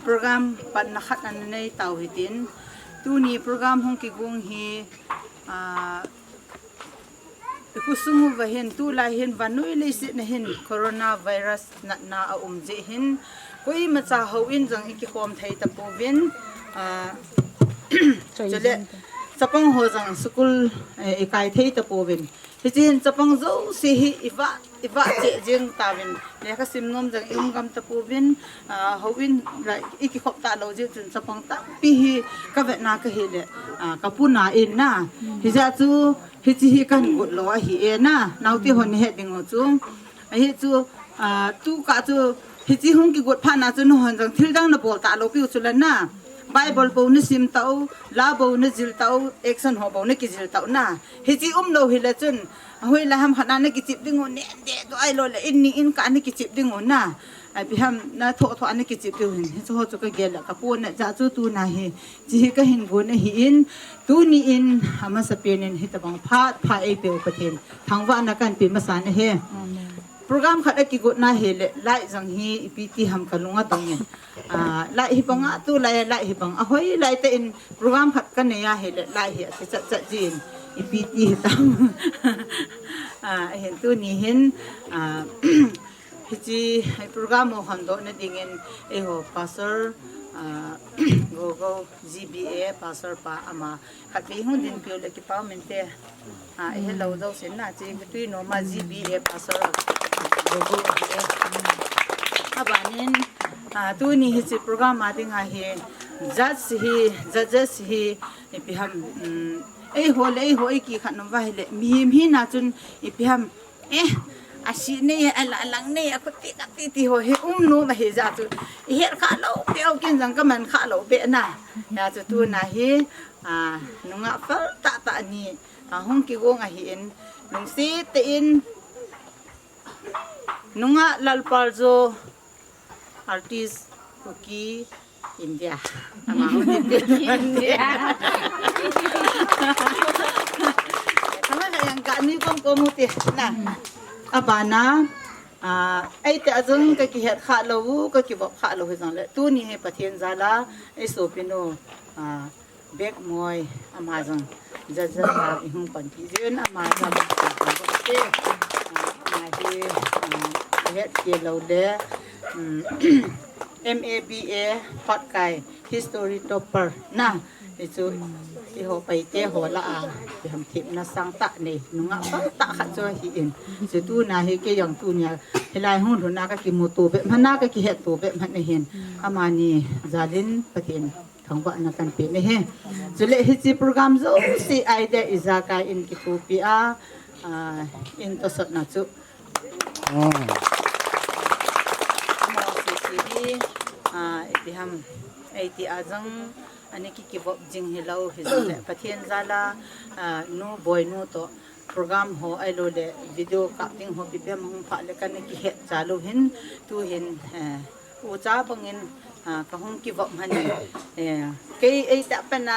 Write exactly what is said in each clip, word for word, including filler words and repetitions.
Program panna khat ana nei tau hitin, tuni program hung kigong hi, ah, i khosung uva hin, tulai hin vannoi leiset na hin coronavirus natna a um jeh hin, koimacha houin jong i kikhom thei tapouvin, ah, chule chapang ho jong school, eh, i kai thei tapouvin. Hiche hin chapang jouse hi i vah, i vah cheh jeng tauvin. Lekha sim nom jong i um gam tapouvin, ah, houin la i kikhop talou jeh chun chapang tampi hi ka vetna ka hile, ah, ka puna in na. Hijeh chun hiche hi kahin got lou ahi e na. Naote hon nahet diu chu. Ahi chu, ah, tukah chu hiche hung kigot phat na chu nahon jong thil dang nabol talou piu chu la na. Bible bou nasim tau, la bou najil tau, action ho bou nakijil tau na. Hiche umlou hile chun, ahoilai ham khat na nakichep diu, nen deh tu ahilou le, in ni in kah nakichep diu na. Ipi ham na thoh thoh nakichep diu hin. Hiche ho chu ka gel le ka puna jeh chu tuna hi. Hiche hi kahin gon ahin, tuni in amasapen in hitabang phat pha eipeu Pathen thangvahna kahin pe masa nahi. Amen. Program khat a kigotna hile, light jong hi ipi ti ham ka lung adong e. Ah, light hi banga tulai, light hi bang ahoi lai tah in program khat ka nei a hile, light hi ase chat chat jin ipi ti hitam. Ah, ahin tuni hin, ah, hiche, hi program ho hondoh na dingin, eiho Pastor, ah, Gogo G B A Pastor pa ama khatvei hung dinpiu le kipa um inte. Ah, i helou jousen na, hiche ka tui nom a G B A Pastor Gogo G B A. Abanin, ah, tuni hiche program a dinga hi, judge hi, judges hi, ipi ham, um, eiho le eiho i kikhat nom uva hile, mihem hina chun ipi ham, eh, asi nei, ala lang nei, akhuti kati ti ho hi um nom ahi jeh chu. I het kha lou peh, ken jong ka man kha lou peh na. Hijeh chu tuna hi, ah, nungah phal tah tah ni, ah, hung kigong ahin, lungset tah in, nungah Lalpaljo, artist, Kuki, India. Ama hung India. Ama ka yang ka ni kom kom u ti na. Abana, ah, eiti a jong ka kihet kha lou, ka kivop kha lou hijongle, tuni hi Pathen jal a, i sopinu, ah, Bekmoi, ama jong judge a i hung panpi jin, ama jong, ah, ama hi, ah, i het kei lou le, um, M A B A, Patkai, History topper na, hichu, eiho Paite ho lah a, ipi ham themna sang tah nei, nungah phal tah khat chu ahin. Hichu tuna hi kei jong tunia, hilai hung lhun a ka kimuto bep, man a ka kihetto bep man ahin. Amani jal in Pathen thangvahna kahin pe nahi. Chule hiche program jouse idea ijakai in kithopi a, ah, in tosotna chu. Oh. Ama C C D, ah, ipi ham, eiti a jong, ani ki kivop jing hilou, hijongle Pathen jal a, ah, nu, boinu toh, program ho ahilou le video kap ding ho ipi ham hung pha le kana kihet cha lou hin, tu hin, eh, ucha bangin, ah, ka hung kivop man in, eh, kei eiti a pat na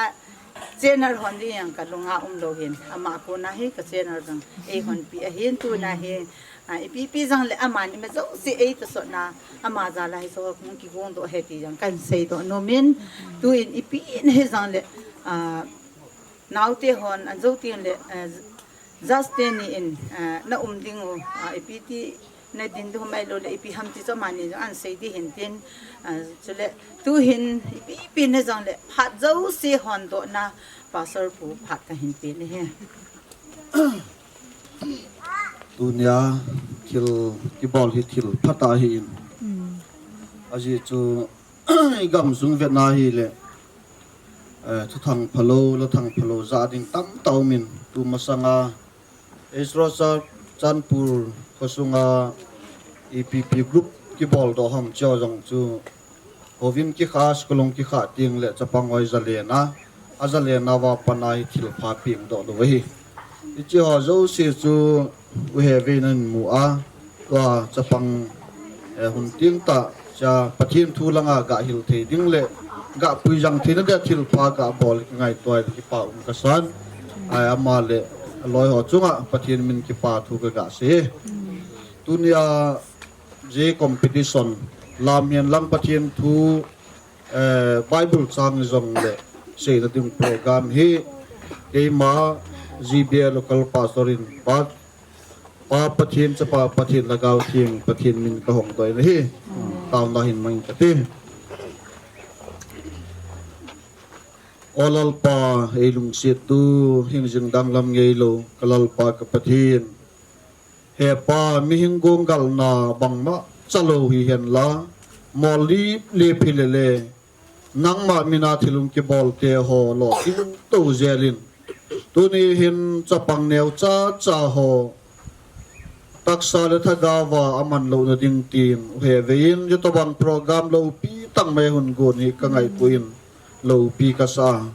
channel hon ding jong ka lung a um lou hin, ama kona hi ka channel jong eihonpi ahin tuna hi, ah, ipi pi jongle amani ma jouse ei tosotna, ama jal a hichu hung kigong doh ahi ti jong kahin seidoh nom in, tu in ipi na hijongle, ah, naote hon, an jou teng le, eh, judge teni in, eh, na um ding u, ah, ipi ti na din ding ham ahilou le, ipi ham ti chu amani jong ahin sei ding hin tin, ah, chule tu hin ipi ipi na jongle, phat jouse hondohna, Pastor pu phat kahin pe nahi. Tunia thil kibol hi thil phatah ahin. Mm. Ajeh chu i gamsung vetna hile, eh, thuthang phalou, lathang phalou ja ding tamtah um in, tu masanga, Israel Chan-, Chanpur khosunga E P P group kibol doh ham chu jong chu, houvin kikha, school hung kikha teng le chapang hoi jalen a, ajalen a va pat a hi thil pha peng doh lou ahi. Hiche ho jouse chu u he ve nan mu a, tua chapang, eh, hun teng tah, cha Pathen thu langa gah hil thei ding le, gah puijang theina dia thil pha gah bol kingaito a kipa um kasan. Ai ama le aloi ho chunga Pathen min kipa thu ka gah sei. Tunia je competition lam hihen lang Pathen thu Eh, Bible chang jong le seina ding program hi keima G B A local pastor in pa, pa Pathen, Chapa Pathen, Lhagao Theng Pathen min kahong doh in ahi. Taona hin mang kati. O Lalpa, ei lungset tu hingjing danglam ngeilou, ka Lalpa ka Pathen. He Pa, mihing gonggalna bangma chalou hihen la, mol lip lip hi lele, nangma mina thil hung kibol te ho lo ting to jel in. Tuni hin chapang neo cha cha ho, taksa le thagao va aman lou na ding tin, he ve in, jutobang program loupi tangmai hun gon hi ka ngaito in, loupi ka sa.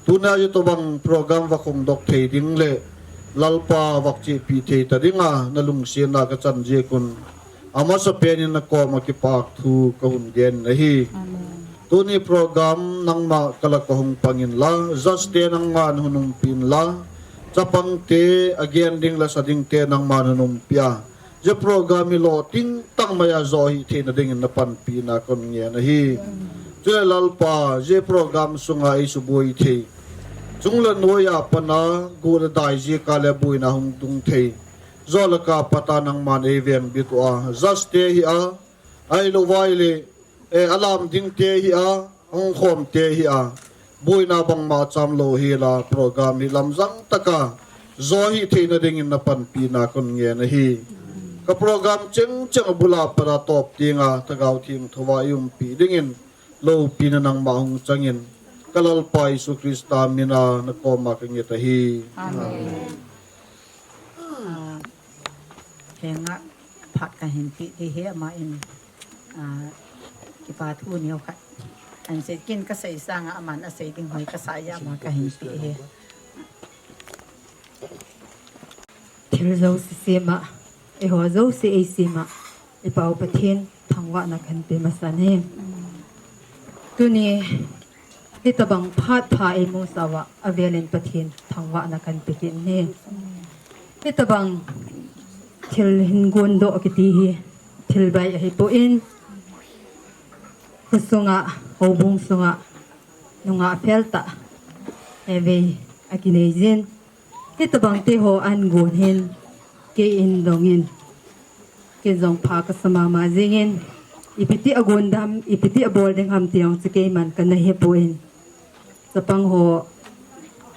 Tuna jutobang program va khong dok thei ding le, Lalpa va chepi thei ta ding a, na lungsetna ka chan jeh un. Amasa pen in na koma kipak thu ka hun gen ahi. Amen. Tuni program nangma ka la ka hung pang in la, judge te nangma na hun umpi in la, chapang te, agen ding la sa ding te nangma na hun umpi a. Je program hi lo ting tangmai a jo hi theina ding in na panpi na kon ngen ahi. Chule Lalpa, je program sunga ei suboi thei. Chung le noi a pat a, gu le dai je ka le buina hung tung thei. Jo le ka pat a nangman ei veng bit u a, judge te hi a, ahilou vai le, eh, alam ding te hi a, hung khom te hi a, buina bangma cham lou hi la program hi lamjang taka, jo hi theina ding in na panpi na kon ngen ahi. Ka program cheng cheng a bula pat a top ting a, Lhagao Theng thova i umpi ding in, loupi na nangma hung chang in, ka Lalpa Jesu Christa min a na koma ka nget ahi. Amen. Ah, henga phat ka hin pe ding ahi, ama in, ah, kipa thu neo khat. An sei kin ka sei sanga aman a sei ding hoi ka sa a ama ka hin pe ding ahi. Thil jouse sema, eiho jouse ei sema, i Pa u Pathen thangvahna kan pe masa e. Tuni, hitabang phat pha ei mu sa uva, avel in Pathen thangvahna kan pe kit e. Hitabang thil hin gon doh kiti hi, thil bai ahi poi. Kho sunga, houbung sunga, nungah fel tah, evei, akinei jin. Hitabang te ho an gon hin, kei in dong in. Kei jong pha ka sa mama jing in. Ipi ti a gon dam, ipi ti a bol ding ham ti jong chu keiman ka na he poi. Chapang ho,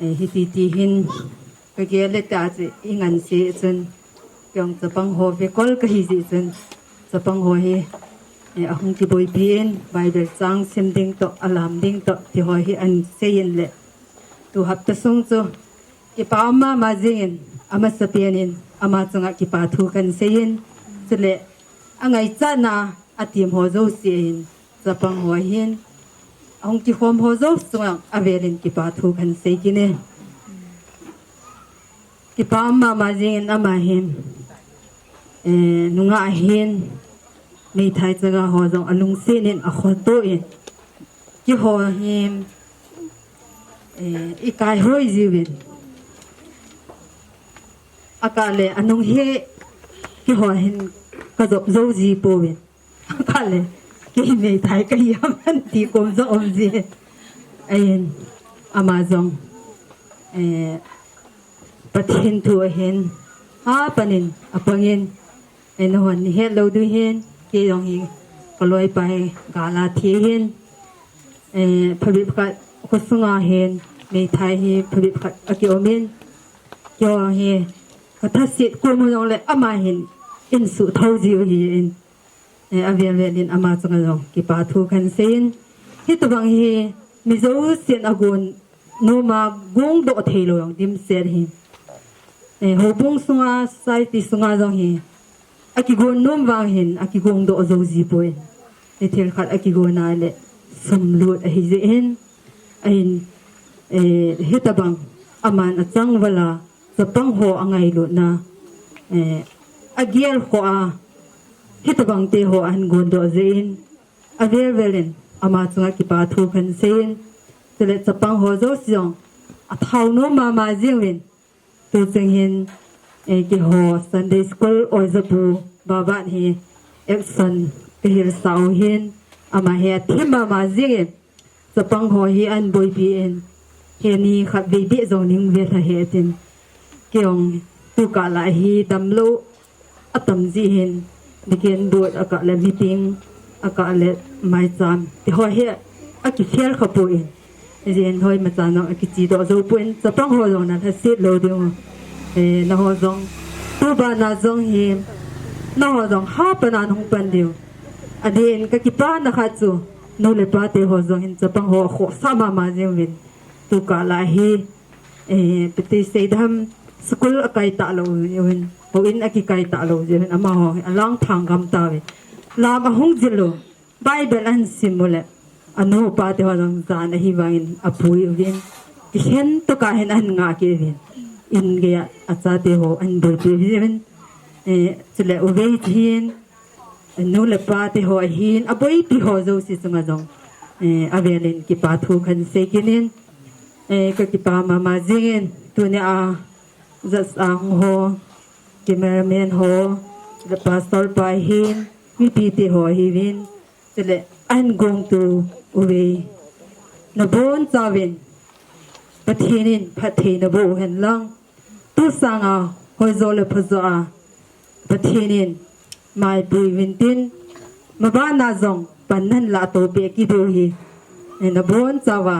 eh, hiti ti hin, ka gel le ta chu i ngan se chun. Kei jong chapang ho ve kol ka hi jeh chun. Chapang ho hi, eh, ahung kiboipi in, Bible chang sim ding toh, alam ding toh, ti ho hi an sei in le. Tu hapta sung chu, kipa um mama jing in, amasa pen in, ama chunga kipa thu kan sei in, chule, angaichatna, atim ho jouse in, chapang ho hin, ahung kikhom ho jouse chunga, avel in kipa thu kan sei kit e. Kipa um mama jing in ama hin, eh, nungah hin, meithai chaga ho jong alungset in akhoto in. Keiho hin, eh, i kai hoi jiuvin. Akah le anung hi keiho hin ka jop jou ji pouvin. Akah le kei meithai ka hi ham an ti kom jong um ji. Ahin ama jong, eh, Pathen thu ahin, hapan in, apang in, eh, nahon nahet lou diu hin, kei jong hi, ka loipa hi, gal a thi hin, eh, phabep khat, kho sunga hin, meithai hi, phabep khat, aki um in, kei jong hi, ka thasit, kom u jong le, ama hin, in suh thou jiu hi in, Eh, avel vel in ama chunga jong kipa thu kan sei in. Hitobang hi mi jousen agon noma gong doh thei lou jong dimset hi. Eh, houbung sunga, society sunga jong hi. Akigon nom vang hin, akigong doh jou ji poi. Ni thil khat akigon a le sum lut ahi jeh hin. Ahin, eh, hitobang aman achang vala, chapang ho angailutna, eh, agel khoa, hitobang te ho ahin gon doh jeh in, avel vel in, ama chunga kipa thu kan sei in, chule chapang ho jouse jong, athao nom mama jing uvin, tu cheng hin, eh, keiho Sunday School oijapu, Baban hi, action, ka hil sau hin, Ama hi athim mama jingin, chapang ho hi ahin boipi in, heni khatvei beh jong ning ve lha hih e tin. Kei jong tukah lah hi damlou atam jeh hin, weekend boat akah le meeting, akah le maicham, ti ho hi akikhel kha poi. Hijeh hin hoimacha jong akichedoh jou poi, chapang ho jong nalhaset lou diu. Eh, nangho jong, tubana jong hi, nangho jong hapan a nahung pan diu. Adeh in kakipana khat chu, nu le pa te ho jong hin chapang ho akhohsah mama jing uvin. Tukah lah hi, eh, ipi ti seidam, school akai talou uvin, houin akikai talou uvin, amaho hi alang thang gam tauve. Lam ahung jil u, Bible ahin sim u le, anu apa te ho jong jan ahi vangin apui uvin. Kikhen tokah hin ahin ngah kit uvin. In geiya achate ho ahin boipi uvin. Eh, chule uvei hin, nu le pa te ho ahin, aboipi ho jouse chunga jong, eh, avelin kipa thu kahin sei kit in, eh, kakipa mama jingin, tunia judge a hung ho, cameraman ho, le pastor pa ahin, mipi te ho ahiuvin, chule ahin gongtu uvei, nabonchauvin, Pathen in phatthei naboh u hen lang, tu sanga hoijo le phajo a Pathen in maipui uvin tin, mabana jong pan nahin lah tohpeh kit diu hi, eh, nabonchauva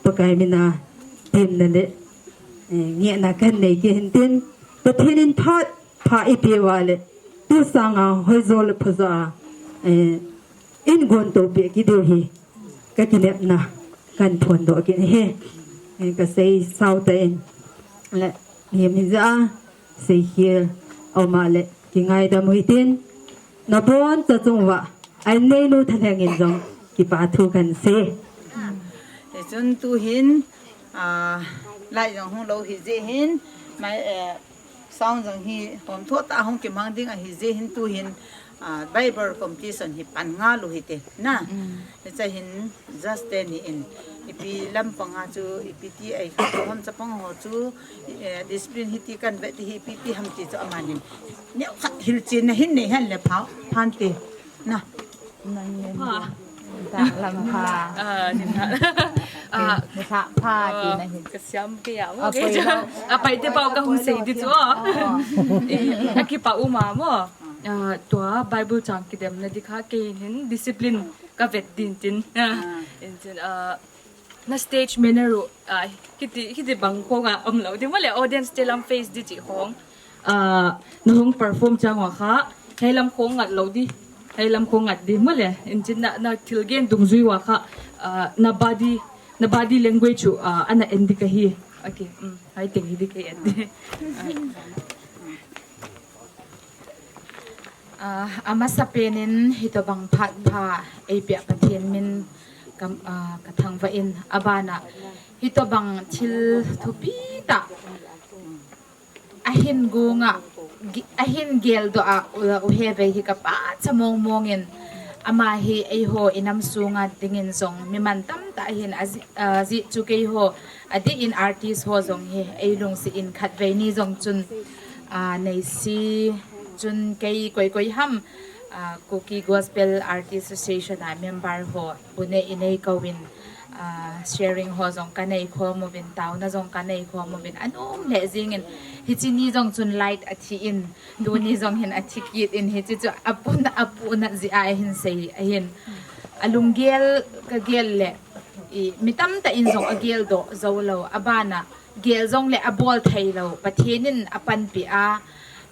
Pakai mina temna le, eh, ngehna kahin nei kit hin tin, Pathen in phat pha eipeh uva le, tu sanga hoijo le phajo a, eh, in gon tohpeh kit diu hi, kakinepna kahin phondoh kit ahi. Eh, kasei sao tah in, le, himi jeh a seikhel aum a le kingaidam u hitin, naboncha chung uva, ahin neinu Thalheng in jong kipa thu kahin sei. Hichun tuhin, ah, light jong hung lou hijeh hin, mai, eh, sound jong hi hom thotah a hung kimang ding ahi jeh hin tuhin, ah, Bible competition hi pan ngal u hite na. Hiche hin judge teni in ipi lampanga chu ipi ti ahi kha, hom chapang ho chu, eh, discipline hiti kahin vet ti hi ipi ti ham ti chu amanin neokhat hilchenna hin nei hen le pha phante na. Nangin dak lam pha. Ah, ni pha. Ah, ni pha pha ti na hin. Kasiam kei a mo. Apai te pau kahung sei di chu. Eh, akipa um a mo. Ah, tua Bible chang kidemna di kha kei hin discipline kavet din tin. Intin, ah, na stage manner u, ah, kiti, kiti bang khong a umlou di mo le audience te lam face di chi khong. Ah, nahung perform chang uva kha, heilam khong ngat lou di, heilam khong ngat di mo le, intin na, na thilgen dungjui uva kha, ah, na body, na body language u, ah, ana en di kahi. Okay, um, hai teng hi di kahi en di. Ah, amasapen in hitobang phat pha eipeh Pathen min ka, ah, kathangvah in, abana hitobang thil thupi tah ahin gonga, ahin geldoh a, u, u hevei hi kapa cha mong mong in, ama hi eiho inam sunga dingin jong mi mantam tah ahin, ajeh, ajeh chu keiho adeh in artist ho jong hi eilungset in khatvei ni jong chun, ah, Neisi chun kei koi koi ham, ah, Kuki Gospel Artist Association a member ho bu nei in eikou in, ah, sharing ho jong kanei khom uvin, taona jong kanei khom uvin, anom lheh jingin, hiche ni jong chun light athi in, tuni jong hin athi kit in, hiche chu apuna, apuna jeh a hin sei ahin. Alunggel kagel le, i, mi tamtah in jong ageldoh jou lou, abana gel jong le abol thei lou, Pathen in apanpi a,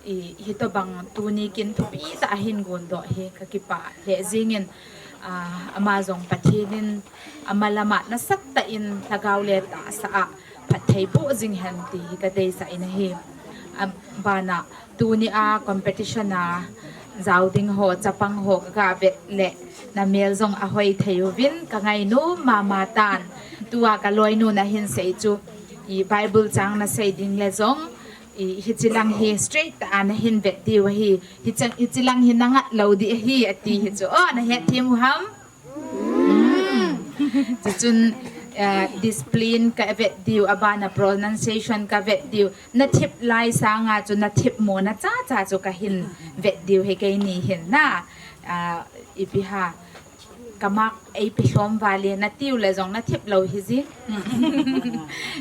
i, hitobang tuni kin thupi tah ahin gondoh hi kakipah lheh jingin, ah, ama jong Pathen in amalama nasatah in lhagao le tahsa a phatthei boh jing hen ti hi kadeisah in ahi. Abana tunia competition a jao ding ho, chapang ho kaga vet le namel jong ahoi thei uvin kangainom mama tan. Tua kaloinu nahin sei chu, i Bible chang nasei ding le jong, i hiche lang hi straight tah a nahin vet diu ahi, hiche, hiche lang hi nangat lou di ahi ati hi chu. Oh, nahet them u ham? Chuchun, eh, discipline kavet diu, abana pronunciation kavet diu, nathip lai sanga chu nathip mona chacha chu kahin vet diu hi keini hin na, ah, ipi ham, Ka mark ei pe lhom vale, na tiu le jong na thip lo hi ji.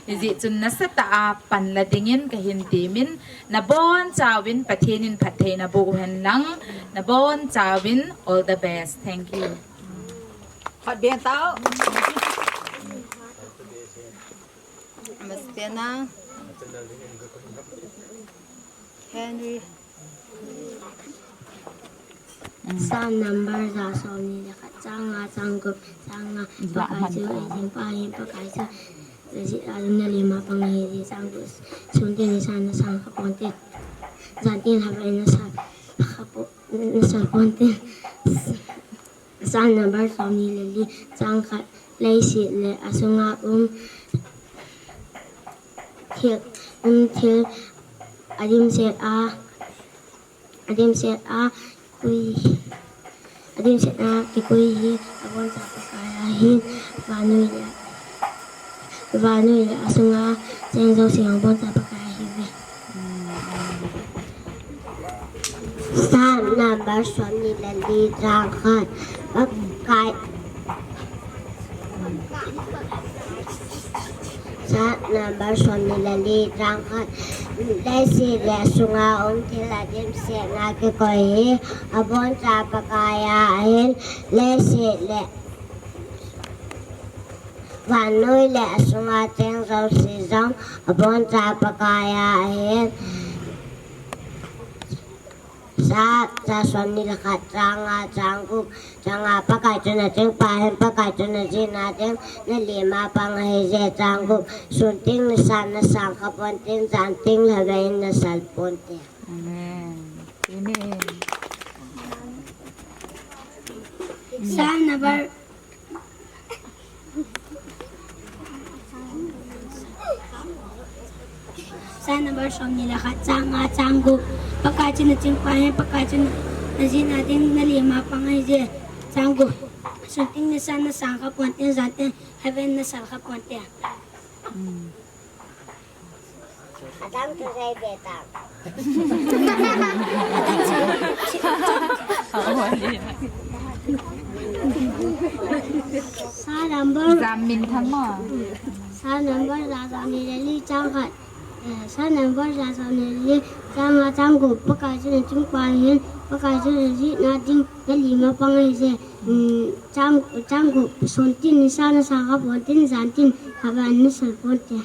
Hi ji chun nasatah a pan la dingin ka hin temin, na bonchauvin Pathen in phattheina boh hen lang, na bonchauvin all the best. Thank you. Khat ben tau. Mas pena. Henry. Psalm number ja somni le khat, chang nga, chang gup, chang nga. Pakai chu na chingpa ahin, Pakai chu na jih a ding, na lim a pang ahi, chang gup. Sun tin nisan na sang kha ponte. Jan tin hava in na sal kha po-, na sal ponte. Psalm number somni le li, chang khat. Leiset le asunga um thil, um thil adimset a, adimset a kikoi, adimset a kikoi hi aboncha Pakai ahin, vannoi le, vannoi le asunga cheng jouse aboncha Pakai ahiuve. Psalm number somni le li, chang khat. Pakai. Psalm number somni le li, chang khat. Leiset le asunga um thil adimset a kikoi hi aboncha Pakai ahin, leiset le vannoi le asunga cheng jouse jong aboncha Pakai ahin. Psalm ja somni le khat, chang nga, chang gup, chang nga. Pakai chu na chingpa ahin, Pakai chu na jih a ding, na lim a pang ahi je, chang gup. Sun tin nisan na sang kha ponte, jan tin hava in na sal ponte. Amen. Amen. Psalm number Psalm number somni le khat, chang nga, chang gup. Pakai chu na chingpa ahin, Pakai chu na jih a ding, na lim a pang ahi je, chang gup. Sun tin nisan na sang kha ponte, jan tin hava in na sal kha ponte. Adam tu sai beta. Psalm number. Psalm number ja somni le li, chang khat. Eh, Psalm number ja somni le li, chang nga, chang gup. Pakai chu na chingpa ahin, Pakai chu na jih a ding, na lim a pang ahi je. Hmm, chang, chang gup. Sun tin nisan na sang kha ponte, jan tin hava in na sal ponte.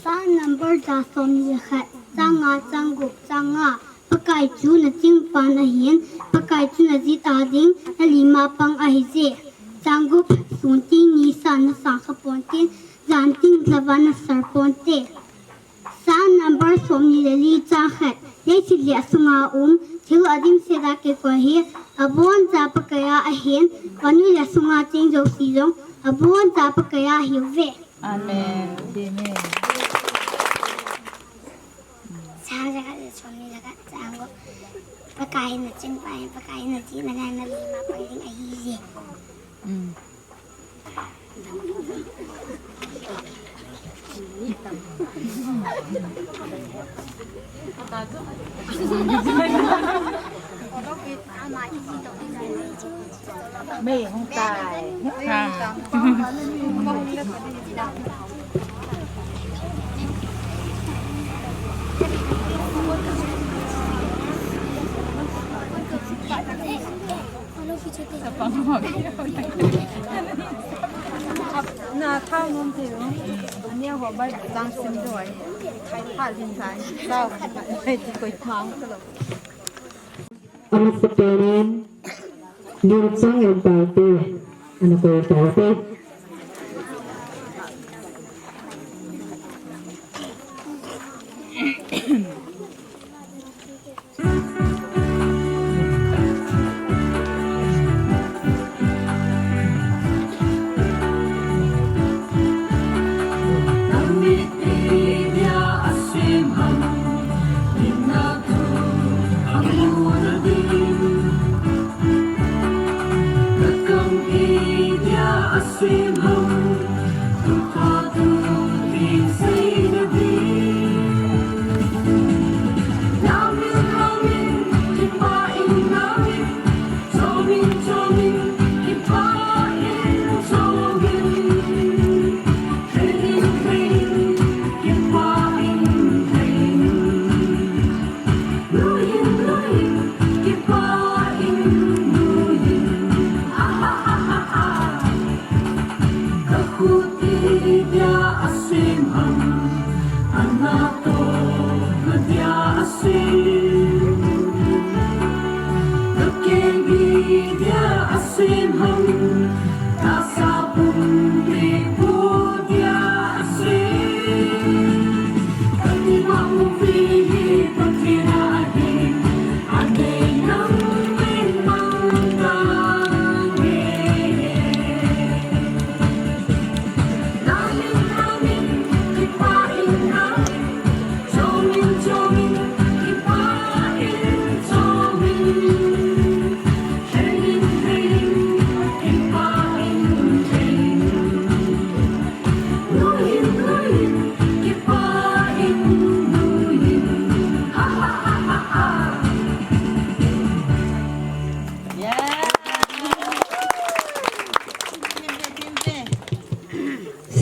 Psalm number ja somni le khat, chang nga, chang gup, chang nga. Pakai chu na chingpa ahin, Pakai chu na jih a ding, na lim a pang ahi je, chang gup. Sun tin nisan na sang kha ponte, jan tin hava in na sal ponte. Psalm number somni le li, chang khat. Leiset le asunga um thil adimset a kikoi hi aboncha Pakai ahin, vannoi le asunga cheng jouse jong aboncha Pakai ahiuve. Amen. Amen. Psalm ja khat le somni le khat, chang gup. Pakai na chingpa ahin, Pakai na jih a ding, na lim a pang ding ahi je. Mm. Mei hung tai. Ha. Na thao nom thei u. Ania ho bai tang sim do ai. Khai pha lin thai. Sao khai ti koi thang ka lo. Amasapen in Lilchang Entangte ana koi taute.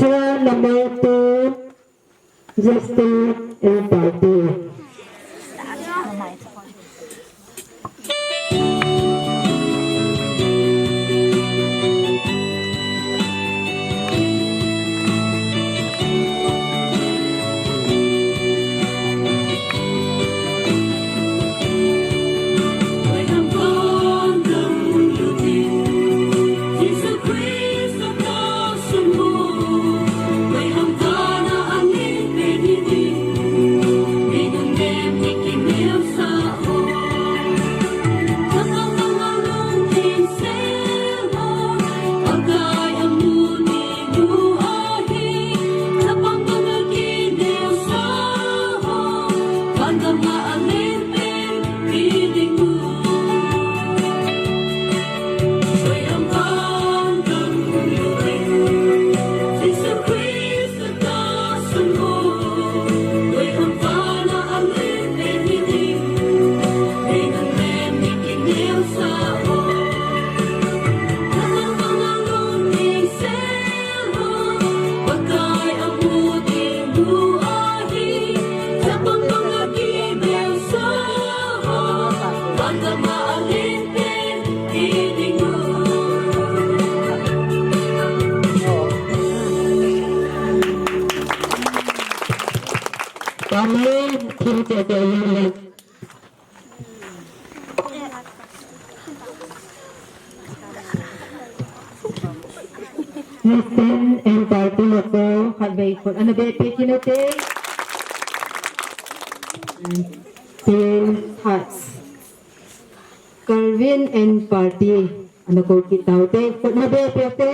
Sira number two, Justin and Party. Amen. Thil che che le le. Justin and Party le ko khatvei khut ana beh peh kit ute. Team Hearts. Calvin and Party. Ana ko kit taute. Khut ana beh peh ute.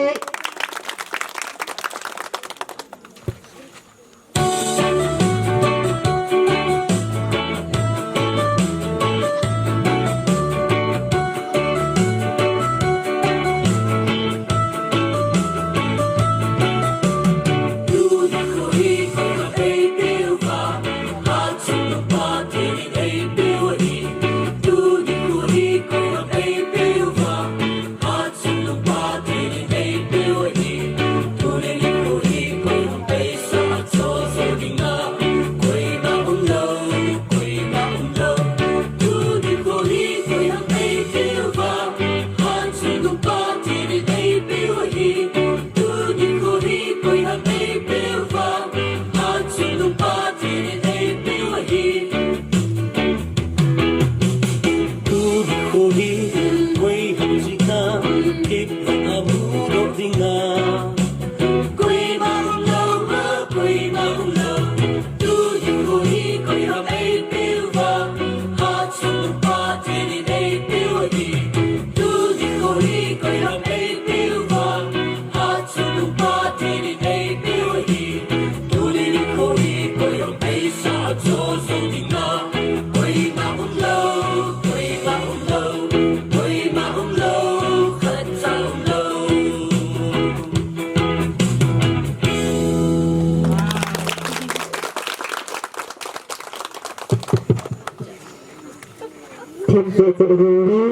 Thim che che ri ri.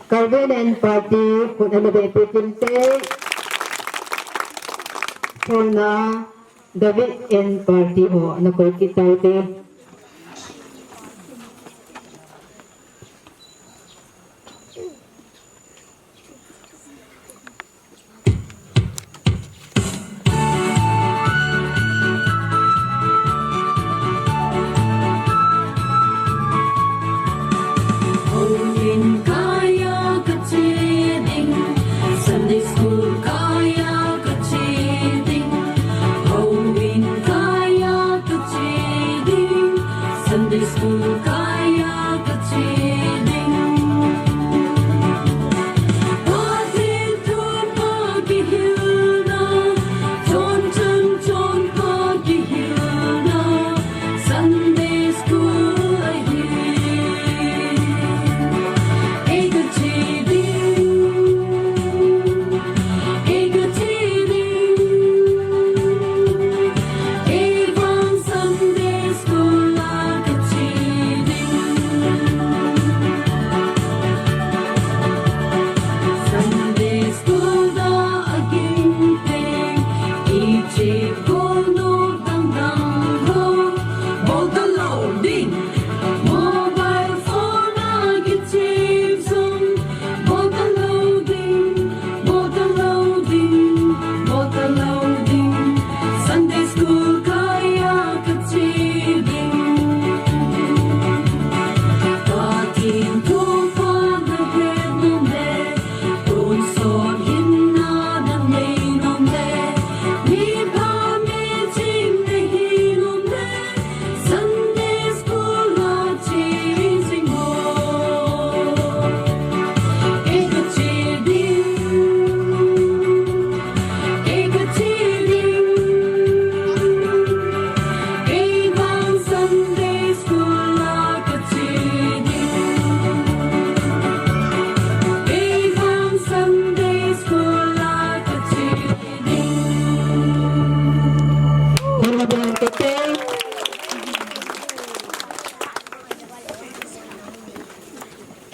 Calvin and Party, khut ana beh peh kit ute. Chuna David and Party ho, ana ko kit taute.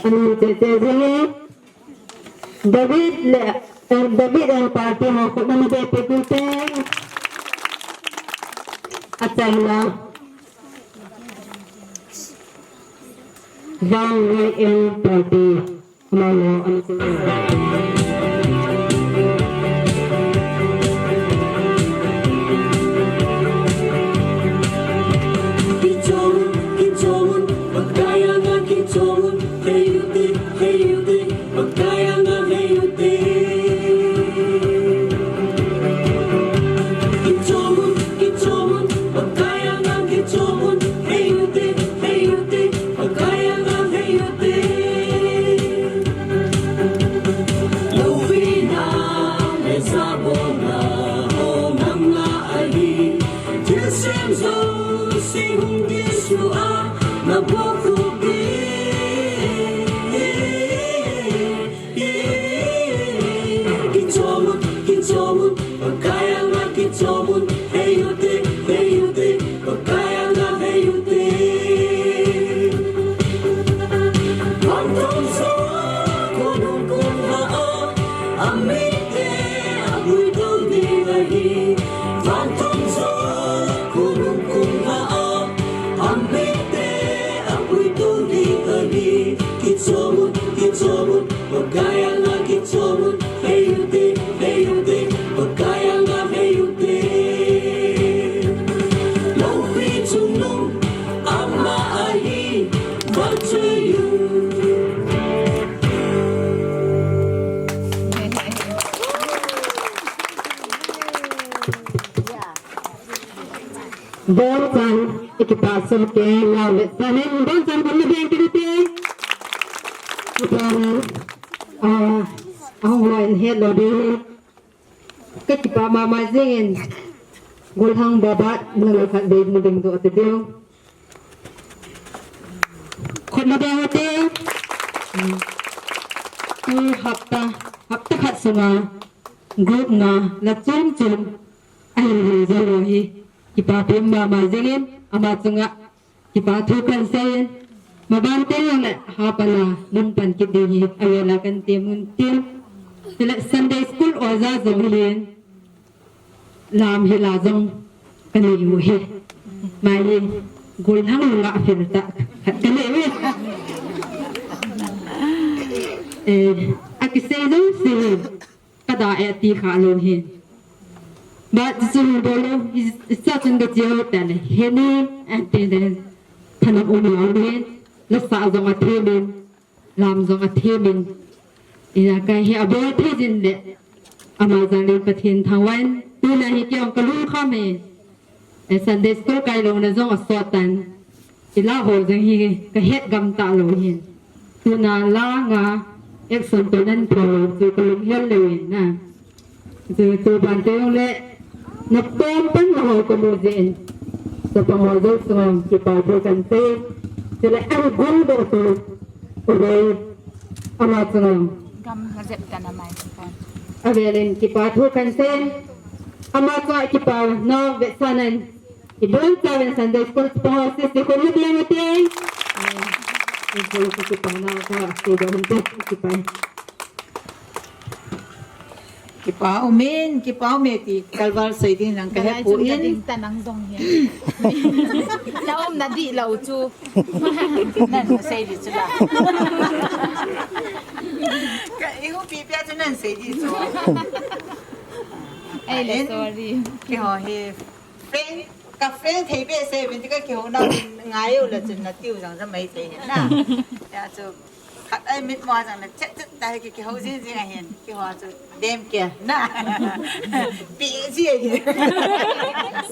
Che che jing e. David le, eh, David and party ho khut na be pe tu te. Achaina. Vang Roy and party. Amalo, amalo. Bonchan, ekipa soh kei, nao le sanin, bonchan khun na beng kit u te. Ekipa, ah, ahung loi in het lou ding. Ka kipah mama jingin, Golhang Babat, nang khat vei mu ding doh ati diu. Khut na beng u te. Tu hapta, hapta khat sunga, group nga, la chom chom, ahin hung jou lou hi. Kipa pim mama jingin, ama chunga, kipa thu kan seiyin, maban te jong le, hapana, mun pan kit ding hi, avela kan tem un tin. Chule Sunday school oja jong hin, lam hi la jong, ka nei u hi. Mai hi, Golhang lunga fil tah, khat ka nei u hi. Eh, akisei jouse hi, ka da e ti kha lou hin. Ba ti chu hin bol lou, i, i cha chun ka chi ho ta le, he ni, a ti le, thanop um lou hin, la sa jong a them in, lam jong a them in. Ina ka he a bol thei jin le, ama jal in Pathen thangvah in, tuna hi kei jong ka lungkham e. E Sunday school kai louna jong asot tan. I la ho jong hi ka het gam talou hin. Tuna la nga action to nan pho lou chu ka lunghel leu in na. Chu, chu ban te jong le na pom pan na ho ka mu jin. Chapang ho jong sung kipa thu kan sei. Chule a gul do tu. Ove. Ama chunga. Gam na jep tan amai. Avelin kipa thu kan sei. Ama chunga kipa na vetsahnan. I bonchan Sunday school pa ho sese khun na beng u te. I bonchan kipa na ka se do hun te kipa. Kipa umin, kipa umin ti kalval sei ding nang ka he poi. Ding ta nang jong hi. Na um na di lou chu. Nan sei di chu la. Ka i hu pi pia chu nan sei di chu. Ei le, sorry. Keiho hi. Friend, ka friend thei behseh uvin ti ka kihou nau ngai u le chun na tiu jang jang mai thei hin na. Ya chu khat ai mit mo jang na chet chet ta hi ki, kihou jing jing ahin. Kihou chu dem ke na. Pi ji ahin.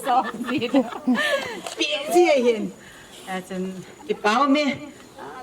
So ji. Pi ji ahin. Ya chun kipa umin.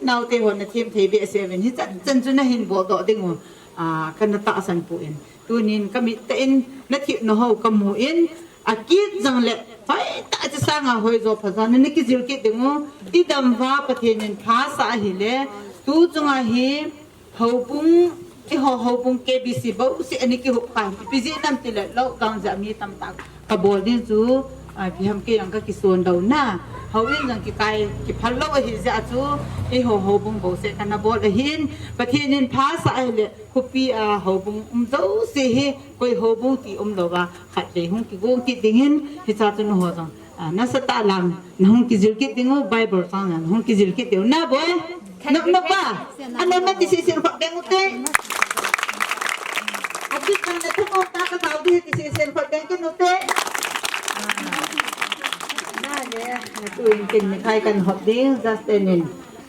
Naote hon na them thei behseh uvin, hichan chan chu na hin bol doh ding u, ah, kana tahsan poi. Tunin ka mit tah in na themna ho ka mu in, akit jong le, hoitah a chu sanga hoijo phajo na na kijil kit ding u, i dam uva Pathen in phasah ahile, tu chunga hi, houbung, eiho houbung K B C bouseh ana kihup kha, ipi jeh ham itile lockdown jeh a mi tamtah ka bol ding chu, ah, ipi ham kei jong ka kison lou na. Houin jong kikai kiphal lou ahi jeh a chu, eiho houbung bouseh kana bol ahin, Pathen in phasah ahile, khopi a houbung um jouse hi, koi houbung ti umlouva, khatvei hung kigong kit dingin, hichea chu nangho jong, ah, nasatah lang, nahung kijil kit diu, Bible chang nahung kijil kit diu, na boi? Nop nop a? Anom na ti sesen khut beng ute. Abit nang na thum um ta ka jao di ti sesen khut beng kit ute. Na le, na tu in kin mithai kan hop ding, Justin in,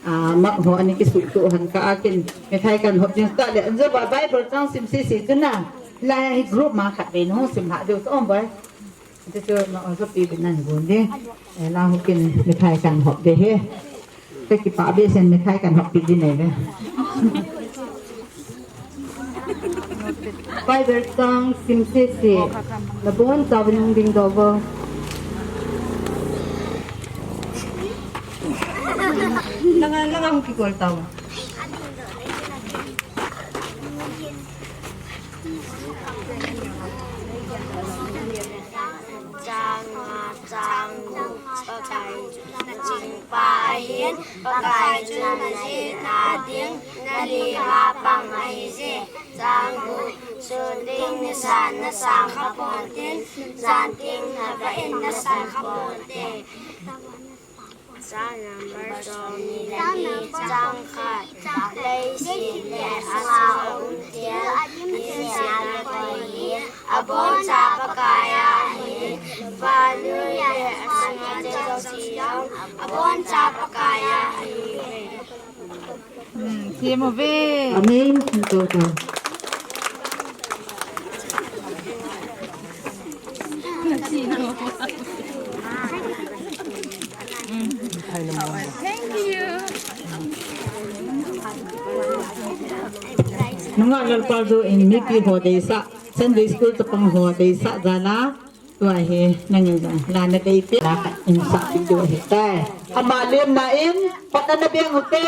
ah, mak ho ani kisuhtuh han ka a kin mithai kan hop ding ta le, anjo ba Bible chang sim sese chu na. Lai hi group ma khatvei nahung sim lha diu chu um boi. Chuchu na o sopi bin nan gun di. Eh, na hukin mithai kan hop di hi. Kakipah behseh in mithai kan hop pi di nei ve. Bible chang sim sese. Nabonchauvin hung dingdoh uvo. Nanga, nanga hung kikol tau. Chang nga, chang gup, Pakai chu na chingpa ahin, Pakai chu na jihna ding, na lim a pang ahije. Chang gup, sun ting nisan na sang kha ponte, jan ting na va in na sang kha ponte. Chang number somni le ni, chang khat. Leiset le asunga um thil, insung le koi hi, aboncha Pakai a ahi. Vannoi le asunga cheng jouse jong, aboncha Pakai a ahi. Hmm, themmo ve. Amen. Thank you. Nungah Lalpao Jou in mipi ho deisah, Sunday School chapang ho deisah jal a, tua hi nangin jong la na dei peh, la khat in sah peh diu ahitai. Ama lemna in, patna na beng u te.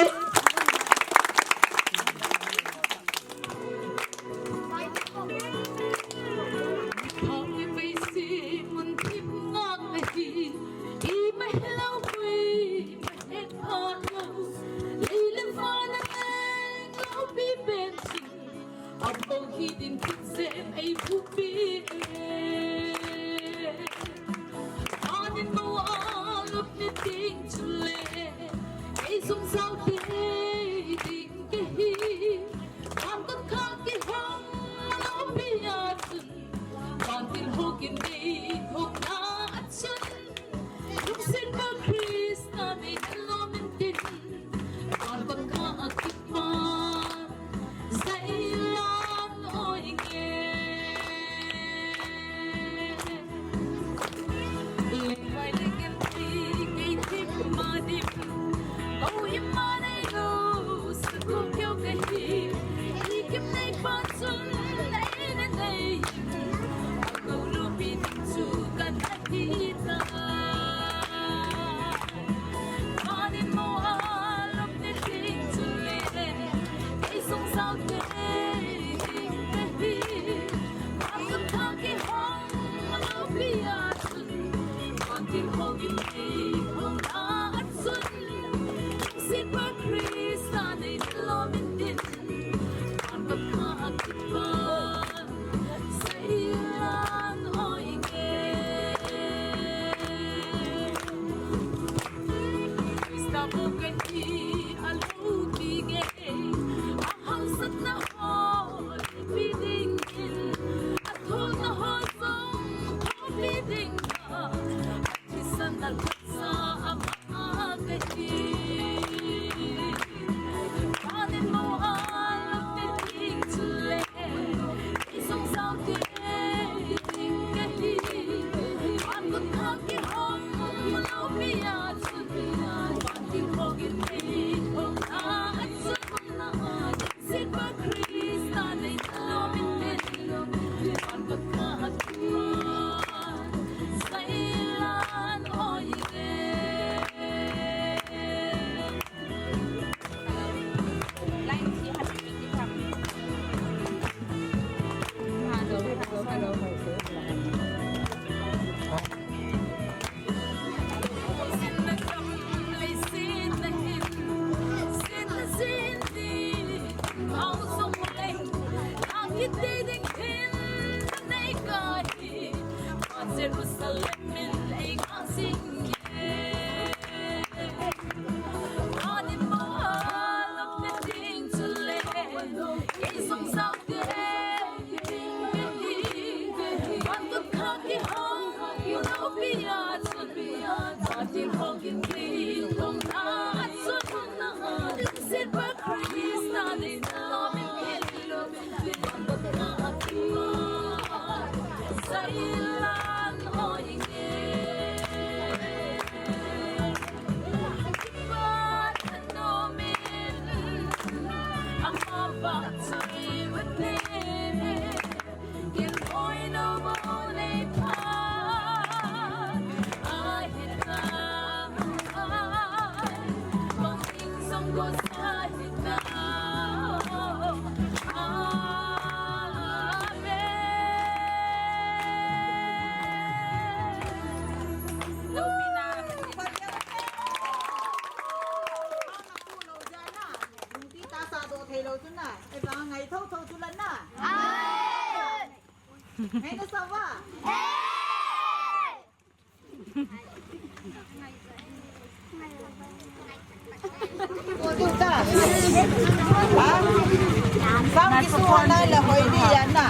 Tuna, ei bang ngai tho tho tu la na. Ngai na sa va. Ko tu ta. Ha? Sam ki su na la hoi di ya na.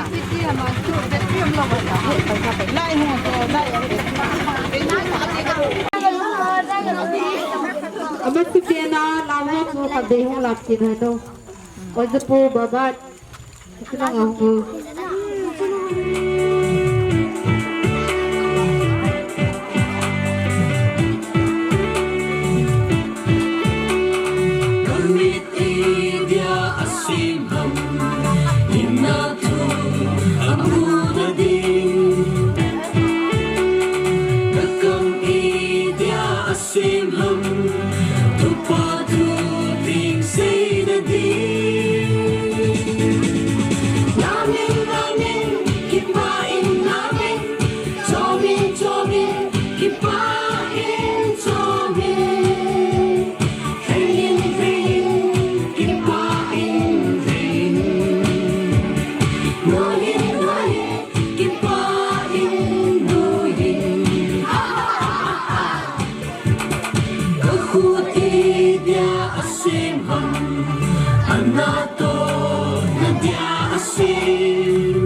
Lai ho to, lai. Ama si pia na, la ho tu ka de ho la si na to. Ojapu Babat, Sinang Angpu. Kamit idia asim ham, inna tu amuna ding. Kakam idia asim ham, tupa tu ting sei na ding. Namin, namin, kipa in namin. Chomin, chomin, kipa in chomin. Vein, vein, kipa in vein. Nohin, nohin, kipa in nohin. Kakhut idia asim ham, ana to nadia asim.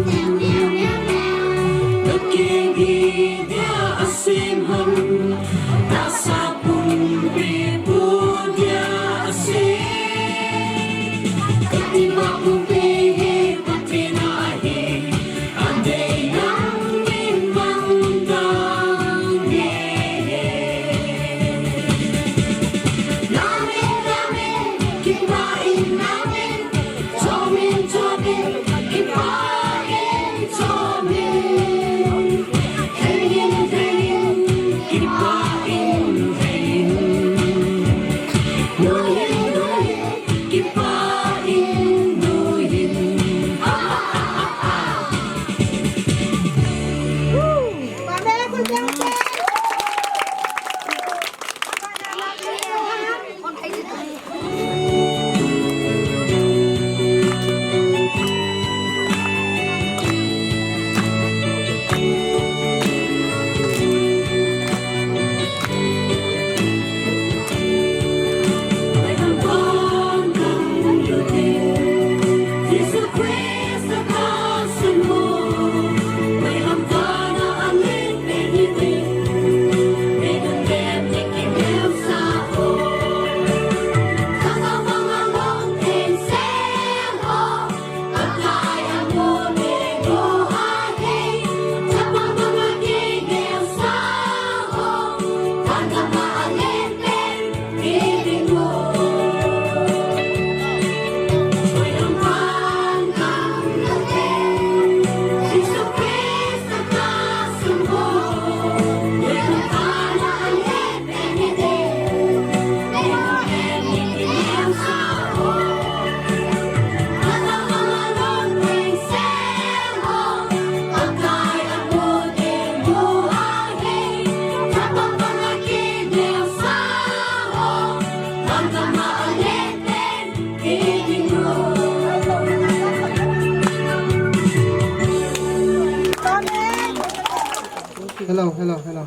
Kakeng idia asim ham, tasa pumpi pu dia asim. Kati ma pumpi hi Pathen a ahi. Kipa in nuhin. Hello, hello, hello.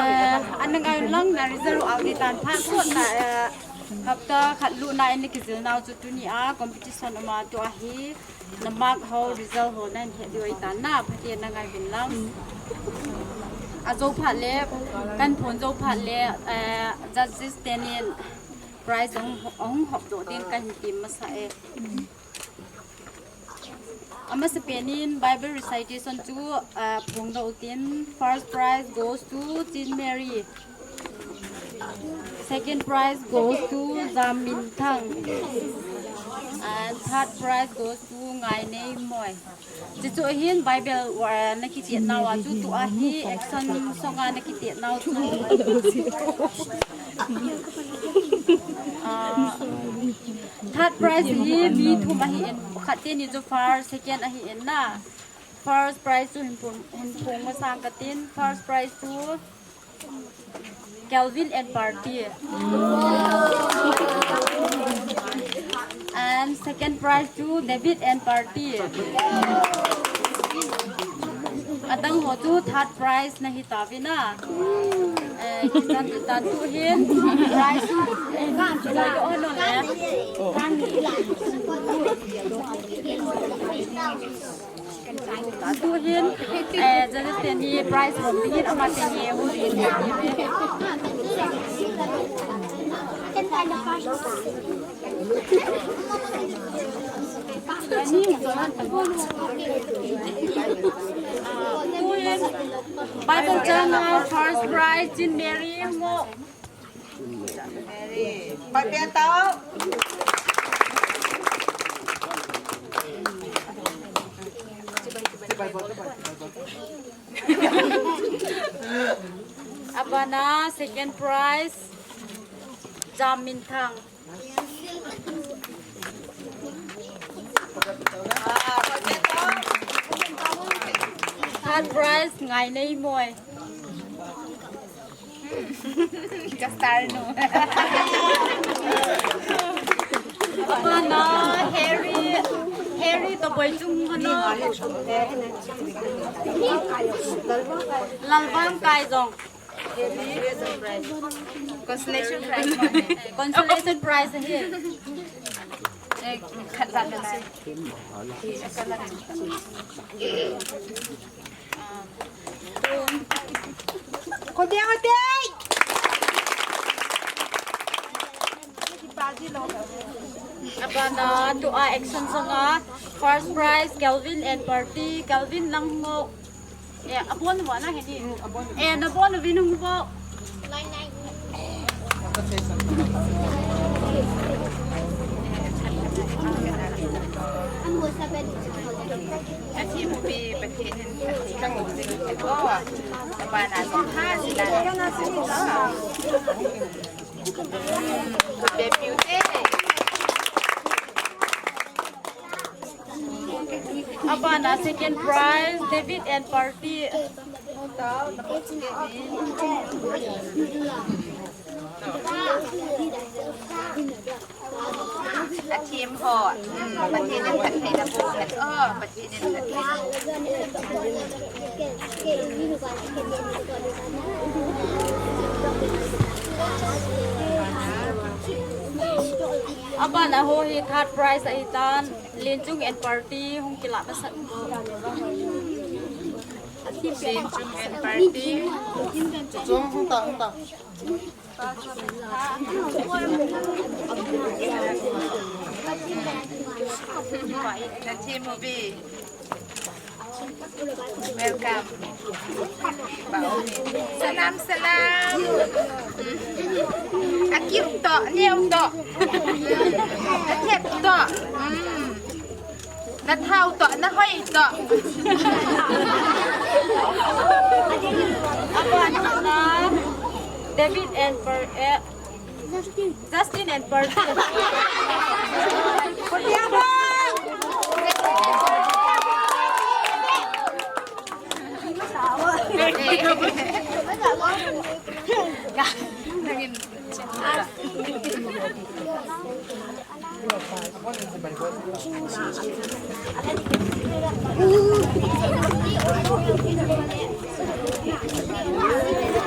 Eh, ana ngai lang na result u out di tan pha so na, eh, hapta khat lu na in kijil nau chu tuni a competition ama tu ahi. Na mark ho result ho nan he diu tan na, Pathen na ngai vin lang. Ajo phat le, kan phon jo phat le, eh, judges tenin prize ong, ong hop do din kan tim masa e. Amasapen in Bible recitation chu, ah, phongdoh utin, first prize goes to Chin Mary. Second prize goes to Jam Min Thang. And third prize goes to Ngai Nei Moi. Chuchu ahin Bible, ah, na kitet nau a chu tua hi action song a na kitet nau chu. Ah, Third prize hi mi thum ahi in, khat teni chu first, second ahi in na. First prize chu hin phong, hin phong masang katin, first prize chu Kelvin and Party. And second prize chu David and party. Adang ho chu third prize nahi tauvin a. Eh, kisan tan tu hin prize chu, eh, kan chu lai o no le. Tu hin, eh, judges teni prize bom dingin amate nge hu ding. Bible Journal first prize, Jean Mary Ngo. Pai pe tao. Abana second prize, Jam Minthang. Third prize, Ngainei Moi. Ka star nu. Abana Harry, Harry to boy chung hano. Lalvang Kaijong. Consolation prize. Consolation prize hi. Eh, khat la la. Ko dia ko te. Abana tua action song a first prize Kelvin and party, Kelvin Langmo. Eh, abon mo na hini. Eh, nabon vin hung bo. Ati mo bi pati. Oh, abana song ha sila. Abana second prize, David and party. A team ho. Hmm, Pathen in phatthei nabol hen. Oh, Pathen in phatthei. Abana ho hi third prize ahi tan, Lenchung and party hung kilah masat. Lenchung and party. Chung hung ta, hung ta. Nathe movie. Welcome. Salam, salam. Akiu to, neo to. Athep to. Mm. Nathau to, nahoi to. David and Per-, eh, Justin and Percy.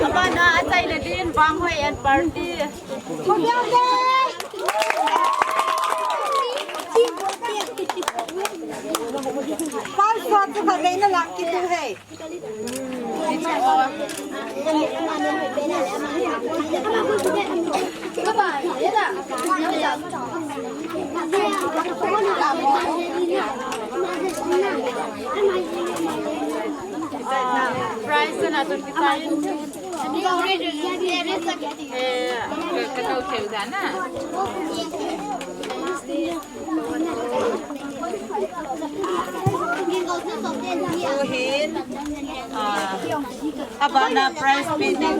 Abana achaina din Vanghoi and party. Pal sa tu ka veina lang kitu hai. Prize na tun kitai. Eh, ka, ka kau theu dan a. Tuhin, ah, abana prize pe ding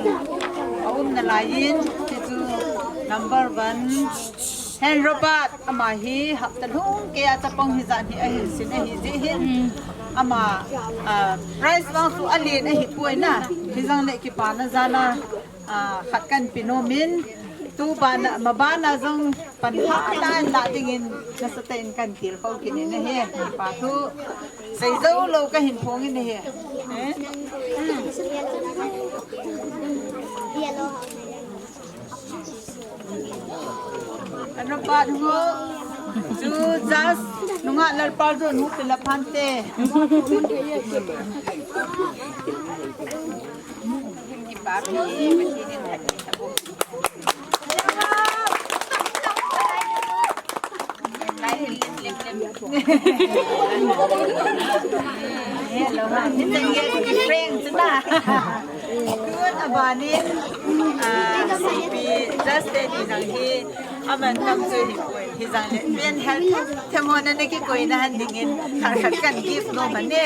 aum nalaiyin, hichu number one, Hen Robert, ama hi hapta lhung keiya chapang hijat hi ahin sin ahi jeh hin. Ama, ah, prize vang chu alen ahipoi na, hijongle kipana jal a, ah, khat kahin pe nom in. Tu bana, mabana jong pan ha ta la dingin nasatah in kan tilkhou kit in ahi. Pa thu seijou lou kahin phong in ahi. Eh? Ano pa thu chu just nunga Lalpaljon nu pila phante. Tun abanin, ah, C P Justin hi nang hi, aman tam chu hi poi, hi jang le, pen hel them, them ho na ne kikoi na han dingin, khat khat kan gift nom ahi.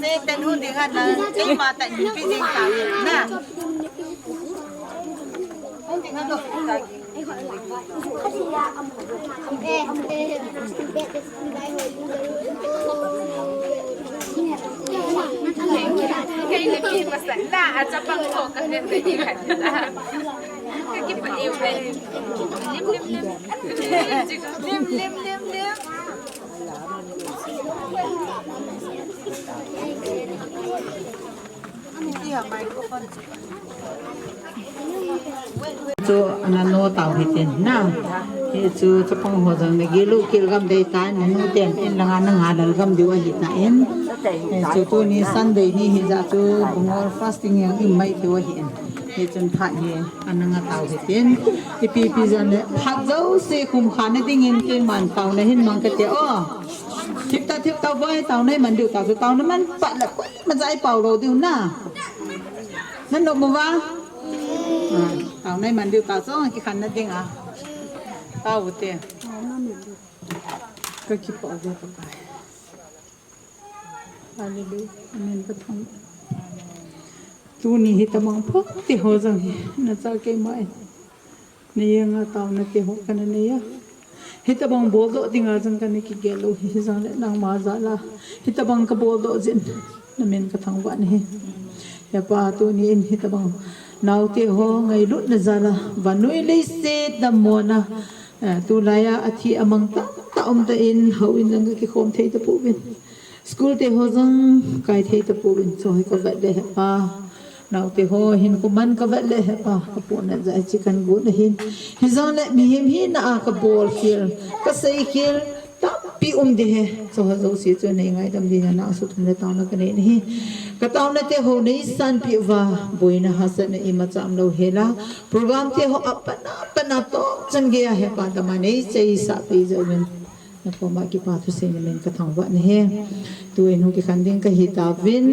Se ten hun ding han na, keima tah in pi jing ta na. Lim, lim, lim, lim. Chu ana no tau hitin na. Hichu chapang ho jong na gilu kil gam dei tan, nanu ten in langa na nga dal gam diu ahi tan. Hichu tuni Sunday ni hijeh chu bungol fasting jong i mai thei u ahin. Hichun phat hi ana nga tau hitin. Ipi pi jong le phat jouse khum kha na dingin keiman taona hin mang kate o. Thip ta, thip ta, boi, taona iman diu ta chu, taona man pat le koi ma jai pau lou diu na. Nan nom uva? Ah, taona iman diu ta chu, kikhen na ding a. Tau te. Ka kipah uve Pakai. Hallelujah. Amen. Ka thang. Tuni hitabang pha te ho jong hi, nacha keima in. Na jeng a taona te ho kana nei a. Hitabang bol doh dinga jong kana kigel u hi, hijong le nangma jal a hitabang ka bol doh jin, na min ka thangvah in ahi. He Pa, tuni in hitabang naote ho ngailutna jal a, vannoi leiset dammona, eh, tulai a athi amang tamtah um tan, houin jong ka kikhom thei tapouvin. School te ho jong kai thei tapouvin, chu hi ka vet le He Pa. Naote ho hinkho man ka vet le He Pa, ka puna jeh a hiche kan gon ahin. Hijong le mihem hina a ka bolkhel, ka seikhel tampi um ding ahi. Chu ho jouse chu nei ngaidam dingin nang suthum le taona ka nei in ahi. Ka taona te ho nei sanpeh uva, boina hahsatna imacha umlou hel a, program te ho apat apat a toh chan gei a He Pa, dam a nei cheisah peh jeh uvin. Na koma kipa thusei na min ka thangvah in ahi. Tuin hung kikhen ding ka hi tauvin,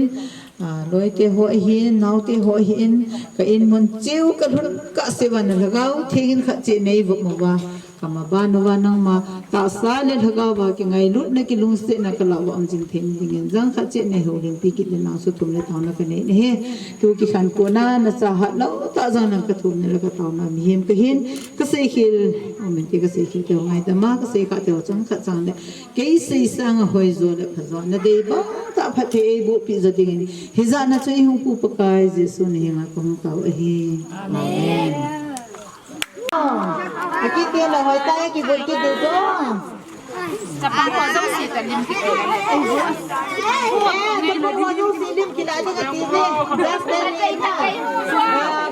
ah, loite ho ahin, naote ho ahin, ka in mun cheh u ka lhun kahse uva na Lhagao Theng in khat cheh nei vop uva, ka maban uva nangma tahsa le Lhagao va kingailutna, kilungsetna ka lah uva um jing thei dingin jong khat cheh nei houlimpi kit le nang suthum le taona ka nei in ahi. Tu kikhen kona nacha hat lou tah jong nang ka thum na le ka taona mihem ka hin. Ka seikhel, amen, ti ka seikhel te ho ngaidam a, ka seikhah te ho chang khat chang le, kei sei sang a hoijo le phajo, na dei bang tah phatthei eiboh peh jo dingin, hijat na chu eihung pu Pakai Jesu na henga ka hung tao ahi. Amen. Akiti na hoi ta, kibol kit ding jo. Chapang ho jouse ka lim kit. Eh, chapang ho jouse lim kit la ding ati ve. Just tell me na. Ah,